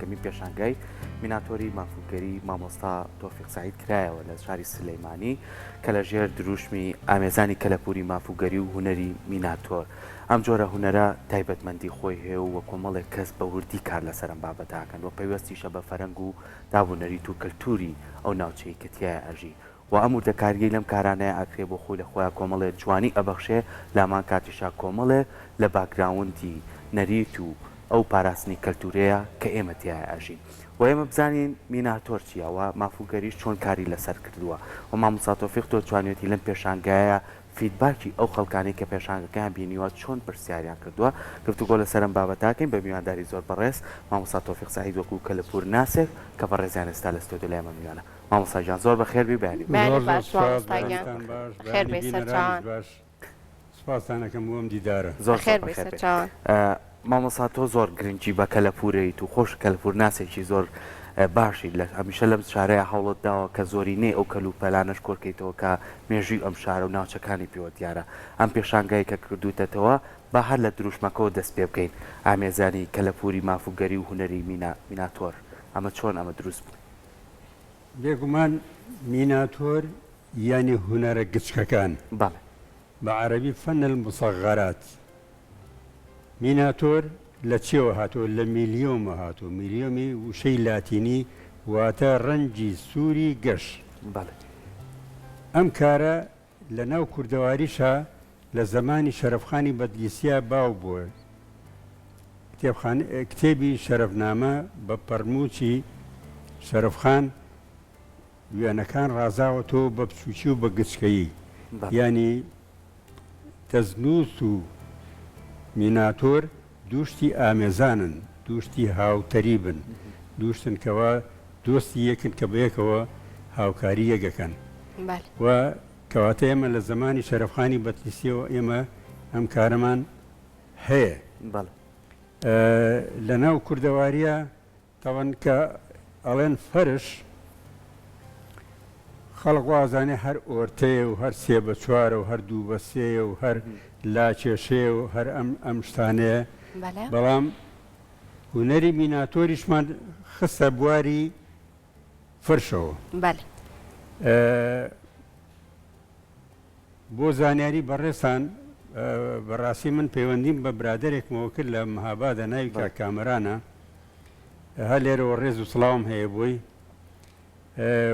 یەکەمین پێشانگای میناتۆری مافوگەری مامۆستا تۆفیق سەعید کرایەوە لە شاری سلیمانی کە لە ژێر دروشمی ئامێزانی کەلەپوری مافوگەری و هونەری میناتۆر ئەم جۆرە هونەرە تایبەتمەندی خۆی هەیە و کۆمەڵێک کەس بە وردی کار لەسەر ئەم بابەتە ئەکەن و پەیوەستیشە بە فەرەنگ و داب و نەریت و کەلتوری ئەو ناوچەی کە تیایا ئەژی و ئەم وردەکاریەی لەم کارانەیا ئەکرێ بۆ خۆی لە خۆیا کۆمەڵێ جوانی ئەبەخشێ لامان کاتیشا کۆمەڵێ لە باکگراوندی نەریت و ئەو پاراستنی کەلتورەیە کە ئێمە تیایا ئەژین و ئێمە بزانین میناتۆر چیە و مافوگەریش چۆن کاری لەسەر کردووە و مامۆستا تۆفیق تۆ توانیوتی لەم پێشانگایە feedback ی ئەو خەڵکانەی کە پێشانگەکەیان بینیوە چۆن پرسیاریان کردووە گفتوگۆ لەسەر ئەم بابەتە ئەکەین بە میوانداری زۆر بەڕێز مامۆستا تۆفیق سەعید وەکو کەلەپوورناسێک کە بەڕێزیان ئێستا لە ستۆدیۆ لای ئێمە میوانە. مامۆستا گیان زۆر بەخێر بێی بەیانی باش. زۆر بەیانی زۆر باش سوپاس مامۆستا گیان بەیانتان باش بەخێر بەیانی بێی بینەرانیش سەرچاوان. باش سوپاستان ئەکەم بۆ ئەم دیدارە. زۆر زۆر بەخێر بێی بەخێر بێی. سەرچاوان. مامۆستا تۆ زۆر گرنگی بە کەلەپوورەیت و خۆش کەلەپوورناسێکی زۆر باشیت لە هەمیشە لەم شارەیا هەوڵت داوە کە زۆرینەی ئەو کەلوپەلانەش کۆرکەیتەوە کە مێژووی ئەم شارە و ناوچەکانی پێوە دیارە ئەم پێشانگای کە کردووتەتەوە با هەر لە دروشمەکەوە دەست پێ بکەین ئامێزانی کەلەپووری مافوگەری و هونەری مینا میناتۆر ئەمە چۆن ئەمە دروست بوو؟ بێگومان میناتۆر یانی هونەرە گچکەکان. بەڵێ. بە عەرەبی فن المصغرات. میناتۆر لە چیەوە هاتووە؟ لە میلیۆمە هاتووە، میلیۆمی وشەی لاتینی واتە ڕەنگی سووری گەش. بەڵێ. ئەم کارە لە ناو کوردەواریشا لە زەمانی شەرەفخانی بەدلیسیا باو بووە. کتێبی شەرەفنامە بە پەڕمووچی شەرەفخان وێنەکان ڕازاوەتەوە بە بچووکی و بە گچکەیی. یانی دەستنووس و میناتۆر دوو شتی ئامێزانن، دوو شتی هاوتەریبن، دوو شتن کەوا دۆستی یەکن کە بەیەکەوە هاوکاری یەک ئەکەن. و کەواتە ئێمە لە زەمانی شەرەفخانی بەتلیسیەوە ئێمە ئەم کارەمان هەیە. لە ناو کوردەواریە تەبعەن کە ئەڵێن فەرش خەڵک وازانێ هەر ئۆرتەیە و هەر سێ بە چوارە و هەر دوو بە سێیە و هەر لاکێشەیە و هەر ئەم ئەم شتانەیە بەڵام هونەری میناتۆریشمان خستە بواری فرشەوە. بەلێ. بۆ زانیاری بەڕێزتان بەڕاستی من پەیوەندیم بە برادەرێکمەوە کرد لە مهابادە ناوی کاک کامەرانە هەر لێرەوە ڕێز و سڵاوم هەیە بۆی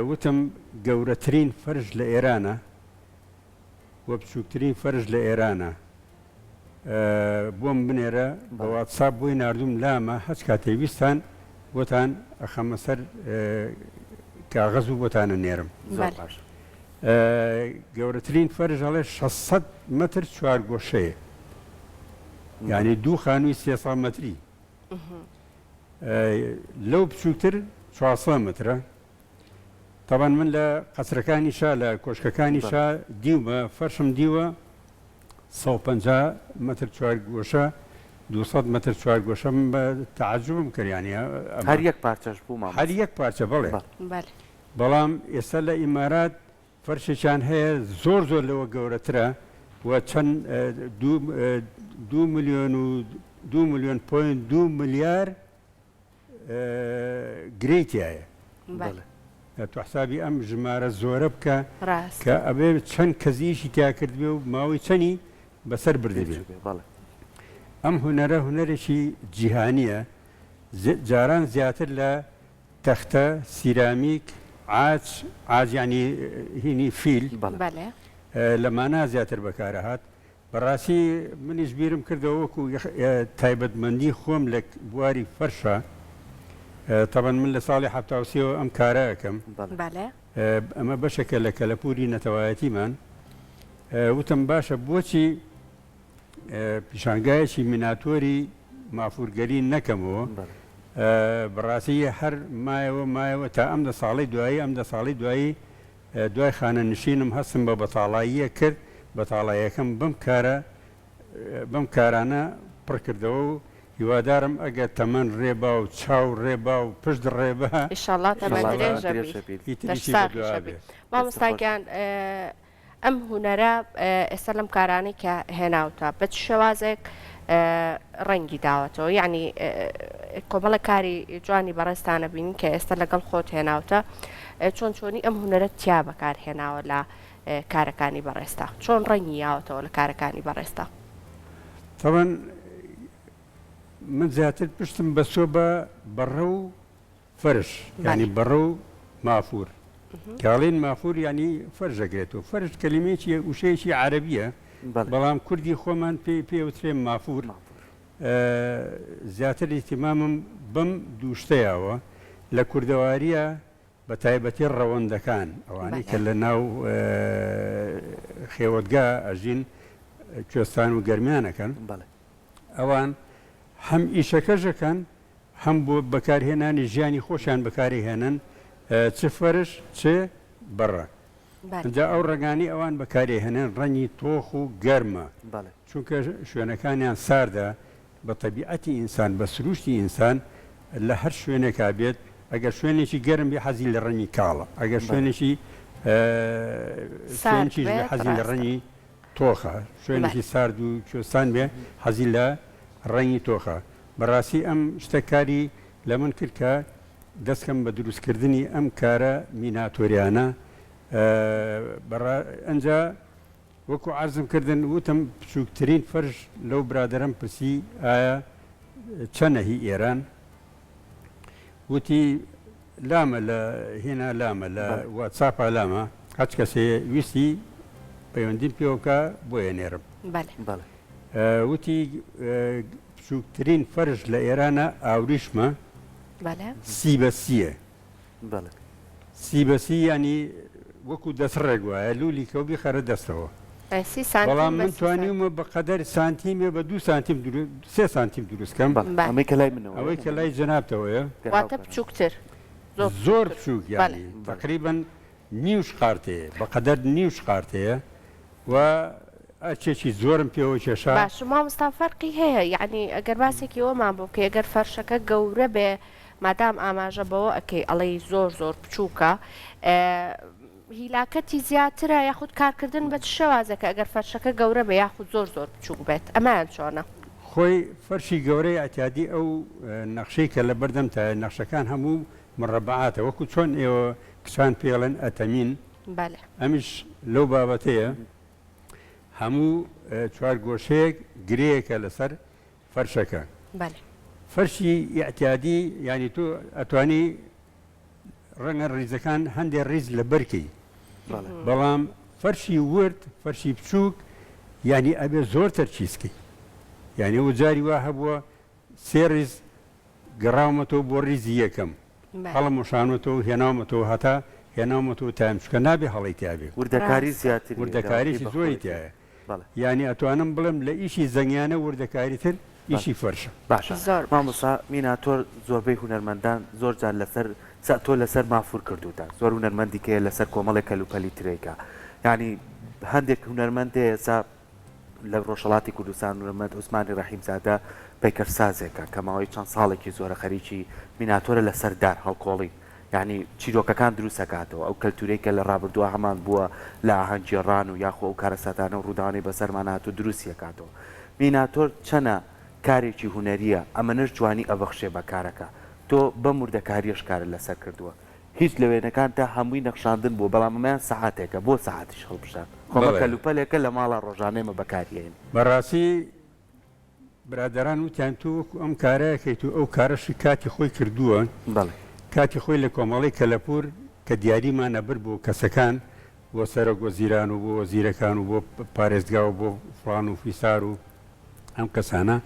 وتم گەورەترین فەرش لە ئێرانە و بچووکترین فەرش لە ئێرانە بۆم بنێرە بە واتساپ بۆی ناردوم لامە هەچ کاتێ ویستان بۆتان ئەخەمە سەر کاغەز و بۆتان ئەنێرم. زۆر باش. گەورەترین فەرش ئەڵێ 600 مەتر چوارگۆشەیە یعنی دوو خانووی 300 مەتری لەو بچووکتر 400 مەترە تەبعەن من لە قەسرەکانی شا لە کۆشکەکانی شا دیومە فەرشم دیوە 150 مەتر چوارگۆشە 200 مەتر چوارگۆشە من بە تەعەجوبم کرد یانی هەر یەک پارچەش بوو مامۆستا هەر یەک پارچە بەڵێ بەڵام ئێستا لە ئیمارات فەرشێکیان هەیە زۆر زۆر لەوە گەورەترە و چەند دوو ملیۆن و دوو ملیۆن point دوو ملیار گرێی تیایە. بەڵێ. تۆ حسابی ئەم ژمارە زۆرە بکە کە ئەبێ چەند کەس ئیشی تیا کردبێ و ماوەی چەنی بەسەر بردبێ. ئەم هونەرە هونەرێکی جیهانییە، جاران زیاتر لە تەختە، سیرامیک، عاج، عاج یانی هینی فیل، لەمانە زیاتر بەکارئەهات. بەڕاستی منیش بیرم کردەوە وەکو تایبەتمەندی خۆم لە بواری فەرشا تەبەن من لە ساڵی 73ەوە ئەم کارە ئەکەم ئەمە بەشێکە لە کەلەپوری نەتەوایەتیمان وتم باشە بۆچی پیشانگایەکی میناتۆری مافورگەری نەکەمەوە بەڕاستی هەر مایەوە مایەوە تا ئەم دە ساڵی دوایی ئەم دە ساڵی دوایی دوای خانەنشینم هەستم بە بەتاڵاییەک کرد، بەتاڵاییەکەم بەم کارە بەم کارانە پڕ کردەوە و هیوادارم ئەگەر تەمەن ڕێ با و چاو ڕێ با و پشت ڕێ با ئیشەڵا تەمەن ئیشەڵا درێژە درێژە بی بیت. هی لەش تریشی بە ساغیشە دوا بی بێ. دەستت مامۆستا خۆش. گیان. ئەم هونەرە ئێستا لەم کارانەی کە هێناوتە بە چ شێوازێک ڕەنگی داوەتەوە یعنی کۆمەڵە کاری جوانی بەڕێزتانە بینین کە ئێستا لەگەڵ خۆت هێناوتە چۆن چۆنی ئەم هونەرە تیا بەکار هێناوە لە کارەکانی بەڕێزتا چۆن ڕەنگی یاوەتەوە لە کارەکانی بەڕێزتا؟ تەبعەن من زیاتر پشتم بەستووە بە بەڕە و فەرش یانی بەڕە و مافوور کە ئەڵێن مافوور یانی فەرش ئەگرێتەوە فەرش کەلیمەیەکی وشەیەکی عەرەبییە بەڵام کوردی خۆمان پێی پێ وترێ مافوور زیاتر ئیهتیمامم بەم دوو شتەیاوە لە کوردەوارییە بە تایبەتی ڕەوەندەکان ئەوانەی کە لە ناو خێوەتگا ئەژین کوێستان و گەرمیان ئەکەن ئەوان هەم ئیشەکەش ئەکەن هەم بۆ بەکارهێنانی ژیانی خۆشیان بەکاری هێنن چ فەرش چ بەڕە ئینجا ئەو ڕەنگانەی ئەوان بەکاری هێنن ڕەنگی تۆخ و گەرمە چونکە شوێنەکانیان ساردە بە تەبیعەتی ئینسان بە سروشتی ئینسان لە هەر شوێنێکا بێت ئەگەر شوێنێکی گەرم بێ حەزی لە ڕەنگی کاڵە ئەگەر شوێنێکی سارد بێ حەزی لە ڕەنگی تۆخە شوێنێکی سارد و کوێستان بێ حەزی لە ڕەنگی تۆخە بەڕاستی ئەم شتە کاری لە من کرد کە دەست کەم بە دروست کردنی ئەم کارە میناتۆریانە بەڕا ئەنجا وەکو عەرزم کردن وتم بچووکترین فەرش لەو برادەرەم پرسی ئایا چەنە هی ئێران وتی لامە لە هێنا لامە لە واتساپا لامە هەچ کەسێ ویستی پەیوەندیم پێوە بکا بۆی ئەنێرم. بەلێ. وتی بچووکترین فەرش لە ئێرانە ئاوریشمە بەلێ. سی بە سییە. بەڵێ. سی بە سی یانی وەکو دەسڕێک وایە لولی کەو بیخەرە دەستەوە. ئەی سی سانتیم بەڵام بە من سی سانتیم. توانیومە بە قەدەر سانتیمێ بە دوو سانتیم درو سێ سانتیم دروست کەم. بەڵێ بەلێ. ئەمەی کە لای منەوەیە. ئەوەی کە لای جەنابتەوەیە. واتە بچووکتر. زۆر زۆر بچووکتر. بچووک بەلێ. یانی تەقریبەن نیو شقارتەیە بە قەدەر نیو شقارتەیە و ئەرکێکی زۆرم پێوە کێشا. باشە مامۆستا فەرقی هەیە یەعنی ئەگەر باسێکی ئەوەمان بۆ بکەی ئەگەر فەرشەکە گەورە بێ مادام ئاماژە بەوە ئەکەی ئەڵێی زۆر زۆر بچووکە هیلاکەتی زیاترە یاخود کارکردن بە چ شێوازێکە ئەگەر فەرشەکە گەورە بێ یاخود زۆر زۆر بچووک بێت ئەمەیان چۆنە؟ خۆی فەرشی گەورەی ئیعتیادی ئەو نەخشەی کە لەبەردەمتایە نەخشەکان هەموو مڕەبەعاتە وەکو چۆن ئێوە کچان پێی ئەڵێن ئەتەمین بەلێ. ئەمیش لەو بابەتەیە هەموو چوارگۆشەیەک گرێیەکە لەسەر فەرشەکە. بەلێ. فەرشی ئیعتیادی یانی تۆ ئەتوانی ڕەنگە ڕیزەکان هەندێ ڕیز لەبەر کەی بەڵام فەرشی ورد فەرشی بچووک یانی ئەبێ زۆر تەرکیز کەی یانی ئەو جاری وا هەبووە سێ ڕیز گەڕاومەتەوە بۆ ڕیزی یەکەم هەڵم وەشانوەتەوە و هێناومەتەوە هەتا هێناومەتەوە تایم چونکە نابێ هەڵەی تیابێ. وردەکاری زیاتری وردەکاریی زۆری تیایە یانی ئەتوانم بڵێم لە ئیشی زەنگیانە وردەکاریتر ئیشی فەرشە. باشە مامۆستا مینا تۆ زۆربەی هونەرمەندان زۆر جار لەسەر سە تۆ لەسەر مافور کردوتە زۆر هونەرمەندی کەیە لەسەر کۆمەڵێک کەلوپەلی ترێکە یانی هەندێک هونەرمەند هەیە سا لە ڕۆژهەڵاتی کوردستان هونەرمەند عوسمانی ڕەحیمزادە پەیکەرسازێکە کە ماوەی چەند ساڵێکی زۆرە خەریکی میناتۆرە لەسەر دار هەڵکۆڵین یانی چیرۆکەکان دروست ئەکاتەوە ئەو کەلتورەی کە لە ڕابردووە هەمان بووە لە ئاهەنگ گێڕان و یاخۆ ئەو کارەساتانە و ڕووداوانەی بەسەرمان هاتوو دروستی ئەکاتەوە میناتۆر چەنە کارێکی هونەریە ئەمەنەش جوانی ئەبەخشێ بە کارەکە تۆ بەم وردەکاریەش کارت لەسەر کردووە هیچ لە وێنەکانتا هەمووی نەخشاندن بووە بەڵام ئەمەیان سەعاتێکە بۆ سەعاتیش هەڵبژارد خۆ ئەمە کەلوپەلێکە لە ماڵا ڕۆژانە ئێمە بەکاری ئەیەنین. بەڕاستی برادەران وتیان تۆ وەکو ئەم کارە ئەکەیت و ئەو کارەشی کاتی خۆی کردووە، بەڵێ. کاتی خۆی لە کۆمەڵەی کەلەپوور کە دیاریمان ئەبرد بۆ کەسەکان، بۆ سەرۆک وەزیران و بۆ وەزیرەکان و بۆ پارێزگا و بۆ فڵان و فیسار و ئەم کەسانە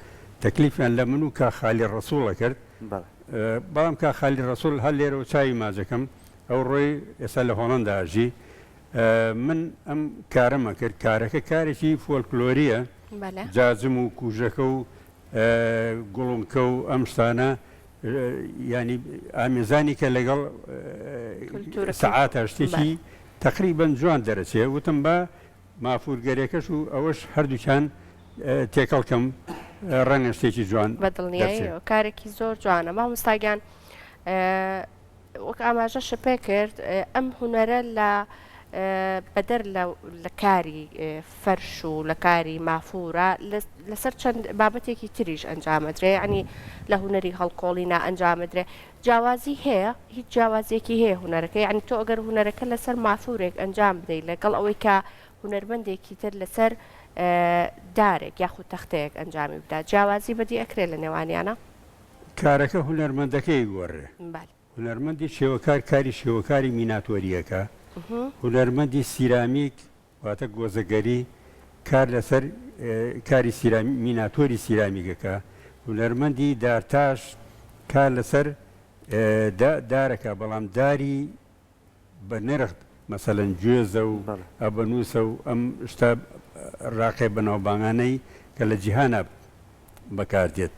تەکلیفیان لە من و کاک خالی ڕەسووڵ ئەکرد، بەڵێ. بەڵام کاک خالی ڕەسووڵ هەر لێرەوە چاوی ماچەکەم، ئەو ڕۆی ئێستا لە هۆڵەندا ئەژی، من ئەم کارەم ئەکرد، کارەکە کارێکی فۆلکلۆرییە، جاجم و کوژەکە و گوڵونکە و ئەم شتانە یانی ئامێزانی کە لەگەڵ سەعاتە شتێکی تەقریبەن جوان دەرەچێ، وتم با مافوورگەرێکەش و ئەوەش هەردووکیان تێکەڵ کەم ڕەنگە شتێکی جوان بە دڵنیاییەوە کارێکی زۆر جوانە مامۆستا گیان. وەک ئاماژەشت پێکرد ئەم هونەرە لە. بەدەر لە کاری فەرش و لە کاری مافوورە لەسەر چەند بابەتێکی تریش ئەنجامەدرێ یەعنی لە هونەری هەڵکۆڵینا ئەنجامەدرێ جیاوازی هەیە هیچ جیاوازیەکی هەیە هونەرەکە یەعنی تۆ ئەگەر هونەرەکە لەسەر مافوورێک ئەنجام بدەی لەگەڵ ئەوەی کە هونەرمەندێکی تر لەسەر دارێک یاخود تەختەیەک ئەنجامی بدا جیاوازی بەدی ئەکرێ لە نێوانیانە؟ کارەکە هونەرمەندەکەی گۆڕێ. بەلێ. هونەرمەندی شێوەکار کاری شێوەکاری میناتۆرییەکە، هونەرمەندی سیرامیک واتە گۆزەگەری کار لەسەر کاری میناتۆری سیرامیکەکە، هونەرمەندی دارتاش کار لەسەر دارەکە بەڵام داری بە نرخ مەسەلەن گوێزە و ئەبەنووسە و ئەم شتە ڕاقێ بەناوبانگانەی کە لە جیهانا بەکار دێت.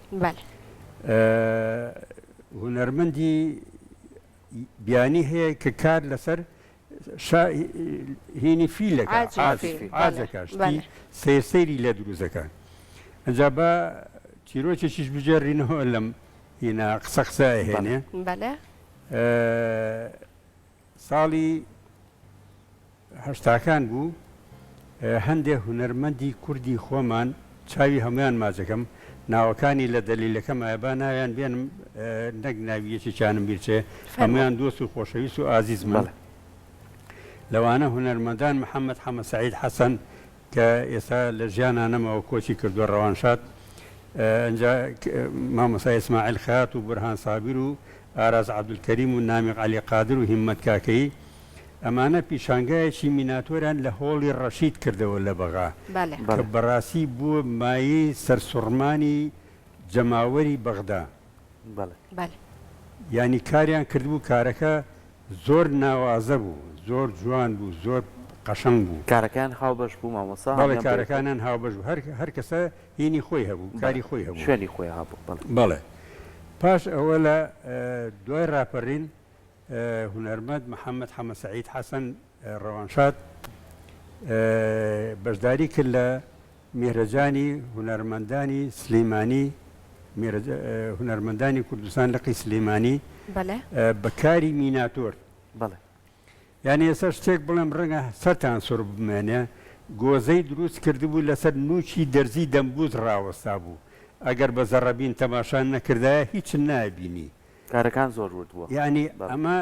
هونەرمەندی بیانی هەیە کە کار لەسەر هینی فیلەکە عاجەکە شتی سەیر سەیری لێ دروست دەکا. ئەنجا با چیرۆکێکیش بگێڕینەوە لەم هینا قسە قسە ئەهێنێ. ساڵی هەشتاکان بوو هەندێ هونەرمەندی کوردی خۆمان چاوی هەموویان ماچەکەم ناوەکانی لە دەلیلەکەمایە با ناویان بێنم نەک ناوی یەکێکیانم بیرچێ هەموویان دۆست و خۆشەویست و ئازیزمن لەوانە هونەرمەندان محەممەد حەمە سەعید حەسەن کە ئێستا لە ژیانا نەماوە کۆچی کردووە ڕەوانشاد ئەنجا مامۆستا ئیسماعیل خەیات و بورهان سابیر و ئاراس عەبدولکەریم و نامیق عەلی قادر و هیممەت کاکەیی ئەمانە پیشانگایەکی میناتۆریان لە هۆڵی ڕەشید کردەوە لە بەغا کە بەڕاستی بووە مایەی سەرسوڕمانی جەماوەری بەغدا. یانی کاریان کردبوو کارەکە زۆر ناوازە بوو زۆر جوان بوو زۆر قەشەنگ بوو. کارەکەیان هاوبەش بوو مامۆستا؟ بەڵێ کارەکانیان هاوبەش بوو هەر هەر کەسە هینی خۆی هەبوو کاری خۆی هەبوو. شوێنی خۆی هەبوو بەڵێ. بەڵێ پاش ئەوە لە دوای ڕاپەرین هونەرمەند محەمەد حەمە سەعید حەسەن ڕەوانشاد بەشداری کرد لە میهرەجانی هونەرمەندانی سلیمانی هونەرمەندانی کوردستان لقی سلیمانی بەلێ. بە کاری میناتۆر. بەڵێ. یانی ئێستا شتێک بڵێم ڕەنگە سەرتان سوڕ بمێنێ، گۆزەی دروست کردبوو لەسەر نووکی دەرزی دەمبووز ڕاوەستابوو، ئەگەر بە زەڕەبین تەماشا نەکردایە هیچت نابینی. کارەکان زۆر ورد بووە. یانی ئەمە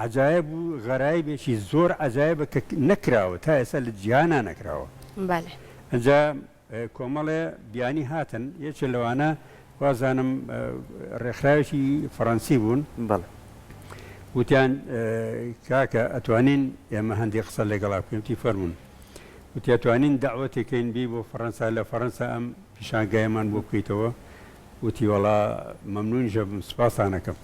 عەجایب و غەرایبێکی زۆر عەجایبە کە نەکراوە تا ئێستا لە جیهانا نەکراوە. بەلێ. ئنجا کۆمەڵێ بیانی هاتن یەکێ لەوانە وازانم ڕێکخراوێکی فەڕەنسی بوون. بەڵێ. وتیان کاکە ئەتوانین ئێمە هەندێ قسە لەگەڵا بکەین؟ وتی فەرموون. وتی ئەتوانین دەعوەتێ کەین بێی بۆ فەڕەنسا لە فەڕەنسا ئەم پیشانگایەمان بۆ بکەیتەوە؟ وتی وەڵا مەمنونیش ئەبم سوپاستان ئەکەم.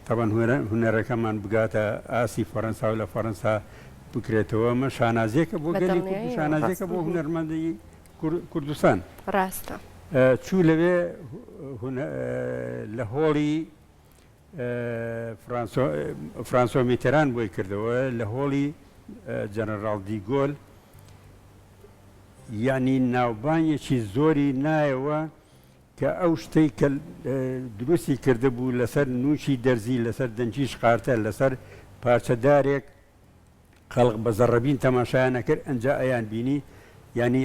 تەبعەن هونەرەکەمان بگاتە ئاستی فەرەنسا و لە فەرەنسا بکرێتەوە ئەمە شانازیەکە بۆ گەلی کورد و شانازیەکە بۆ هونەرمەندی کوردستان. ڕاستە. چوو لەوێ لە هۆڵی فرانسۆ میتێران بۆی کردەوە لە هۆڵی جەنەراڵ دیگۆل یانی ناوبانگێکی زۆری نایەوە کە ئەو شتەی کە دروستی کردبوو لەسەر نووکی دەرزی، لەسەر دەنکی شقارتە، لەسەر پارچە دارێک، خەڵق بە زەڕەبین تەماشایان ئەکرد، ئەنجا ئەیان بینی، یانی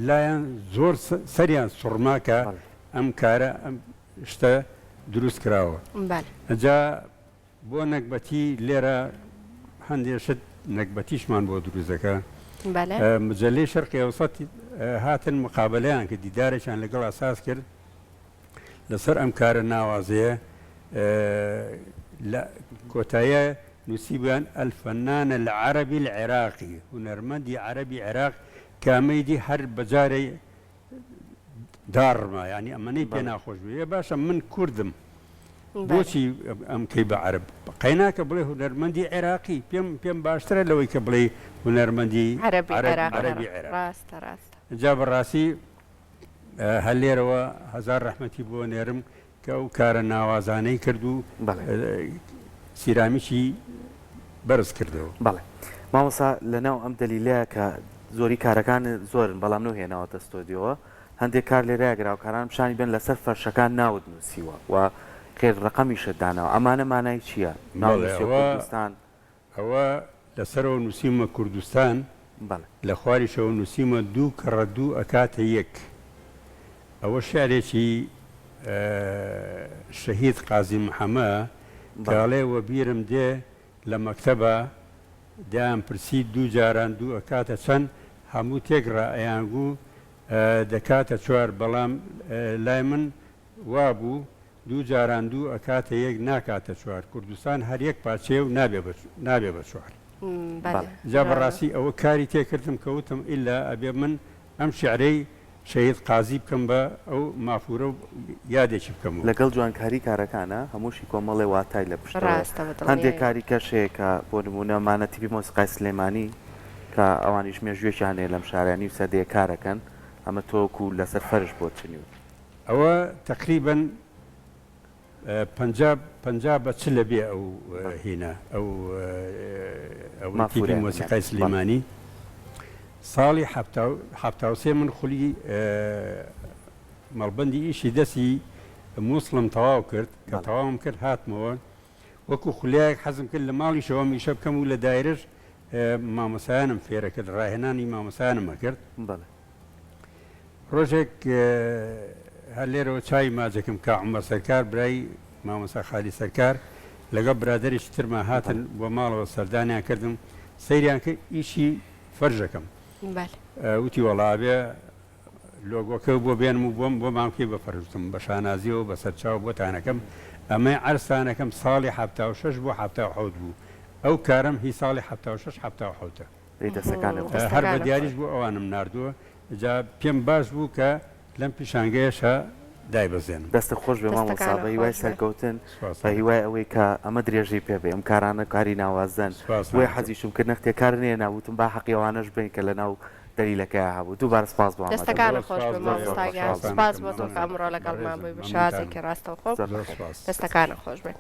لایان زۆر سەریان سوڕما کە ئەم کارە، ئەم شتە دروست کراوە. ئەنجا بۆ نەگبەتی لێرە هەندێ شت نەگبەتیشمان بۆ دروست دەکا. بەلێ. مجەلەی شەرقی ئەوسەت هاتن مقابەلەیان کرد، دیدارێکیان لەگەڵا ساز کرد لەسەر ئەم کارە ناوازەیە. لە کۆتاییا نووسیبوویان الفنان العربی العراقی، هونەرمەندی عەرەبی عێراق کە ئەمەی دی هەر بەجارێ داڕما یانی ئەمەنەی پێ ناخۆش بوو ئێ باشە من کوردم بۆچی ئەم کەی بە عەرەب قەیناکە بڵێ هونەرمەندی عێراقی پێم پێم باشترە لەوەی کە بڵێ هونەرمەندی عەرەبی عێراق ڕاستە ڕاستە جا بەڕاستی هەر لێرەوە هەزار ڕەحمەتی بۆ نێرم کە ئەو کارە ناوازانەی کرد و سیرامیکی بەرز کردەوە. بەڵێ مامۆستا لەناو ئەم دەلیلەیە کە زۆری کارەکان زۆرن بەڵام نەو هێناوەتە ستۆدیۆوە هەندێک کار لێرەیە گەر هاوکارانم پیشانی بەن لەسەر فەرشەکان ناوت نووسیوە و خێر ڕەقەمیشت داناوە ئەمانە مانای چییە ناو بەڵێ نووسیوە ئەوە کوردستان ئەوە. لە سەرەوە نووسیومە کوردستان، بەڵێ. لە خواریشەوە نووسیومە دوو کەڕە دوو ئەکاتە یەک. ئەوە شیعرێکی شەهید قازی محەمە کە بەڵێ. ئەڵێ وەبیرم دێ لە مەکتەبا دەیان پرسی دوو جاران دوو ئەکاتە چەند هەموو تێکڕا ئەیانگوو دەکاتە چوار بەڵام لای من وابوو دوو جاران دوو ئەکاتە یەک ناکاتە چوار کوردستان هەر یەک پارچەیە و نابێ بە نابێ بە چوار. بەڵێ جا جوانە. بەڕاستی ئەوە کاری تێکردم کە وتم ئیلا ئەبێ من ئەم شیعرەی شەهید قازی بکەم بە ئەو مافوورە و یادێکی بکەمەوە. لەگەڵ جوانکاری کارەکانا هەمووشی کۆمەڵێ واتای لە پشتەوەیە. ڕاستە بە هەندێک دڵنیایەوە. کاری کەش هەیە کە بۆ نموونە مانە تیپی مۆسیقای سلێمانی کە ئەوانیش مێژوویەکیان هەیە لەم شارە نیو سەدەیە کارەکەن ئەمە تۆ وەکوو لەسەر فەرش بۆت چنیوە. ئەوە تەقریبەن 50 50 بە چلە بێ ئەو هینە ئەو ئەو تیپی مۆسیقای سلێمانی ساڵی 73 من خولی مەڵبەندی ئیشی دەستی مووسڵم تەواو کرد کە تەواوم کرد هاتمەوە وەکو خولیایەک حەزم کرد لە ماڵیشەوە ئەم ئیشە بکەم و لە دایرەش مامۆسایانم فێرە کرد ڕاهێنانی مامۆسایانم ئەکرد. ڕۆژێک هەر لێرەوە چاوی ماجەکم کا عومەر سەرکار برای مامۆستا خالی سەرکار لەگەڵ برادەرێکی ترما هاتن بۆ ماڵەوە سەردانیان کردم سەیریان کرد ئیشی فەرژەکەم وتی وەڵا ئەبێ لۆگۆکە بۆ بێنم و بۆم بۆمان بکەی بە فەرش وتم بە شانازیەوە بە سەرچاو بۆتانەکەم ئەمەی عەرزتانەکەم ساڵی 76 بۆ 77 بوو ئەو کارەم هی ساڵی 76 77ە. دەی دەستەکانت خۆش. هەر بە دیاریش بۆ ئەوانم ناردووە جا پێم باش بوو کە لەم پیشانگەیەشا دایبەزێنم. دەستت خۆش بێ مامۆستا بە هیوای سەرکەوتن بە هیوای ئەوەی کە ئەمە درێژەی پێ بێ ئەم کارانە کاری ناوازەن بۆیە حەزیشم کرد نەختێ کار نەیەنا وتم با حەقی ئەوانەش بەین کە لەناو دەلیلەکەیا هەبوو دووبارە سپاس بۆ ئامادەبوونت. دەستەکانت خۆش بێ مامۆستا گیان سپاس بۆ تۆ کە ئەمڕۆ لەگەڵمان بووی بە شێوازێکی ڕاستەوخۆ دەستەکانت خۆش بێ.